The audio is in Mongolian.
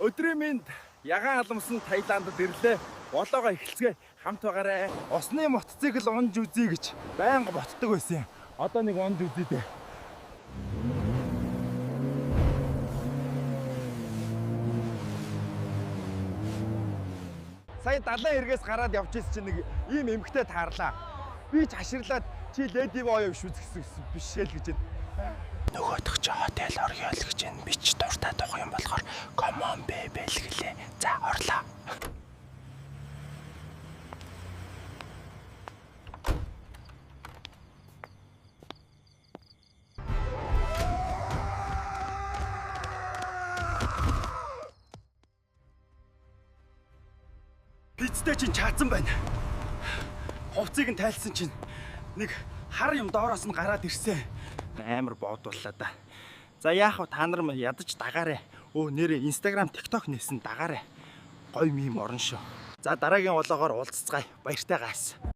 Өдрийн мэнд ягаан халамсан Таиландд ирлээ. Vlog оо эхэлцгээе. Хамт байгаарай. Усны мотоцикл унж үзье гэж байнга ботдог байсан юм. Одоо нэг унж үзье дээ. Сая далайн эргээс гараад явж ирсэн чинь нэг ийм эмгтэй таарлаа. Би ч хаширлаад чи lady boy биш үз гэсэн биш ээ л гэж байна. Нөгөөх чи hotel орё л гэж байна. Би ч дуртай тух юм болохоор come on baby л гэлээ. За орлоо. Пицтэй чинь чаацсан байна. Хувцыг нь тайлсан чинь нэг хар юм доороос нь гараад ирсэн. Амар боодууллаа да. За яах вэ, та нар мань ядаж дагаарэ. Өө, нэрээ Instagram, TikTok нээсэн дагаарэ. Гой meme орно шүү. За, дараагийн vlog оор уулзцгаая. Баяртай гаас.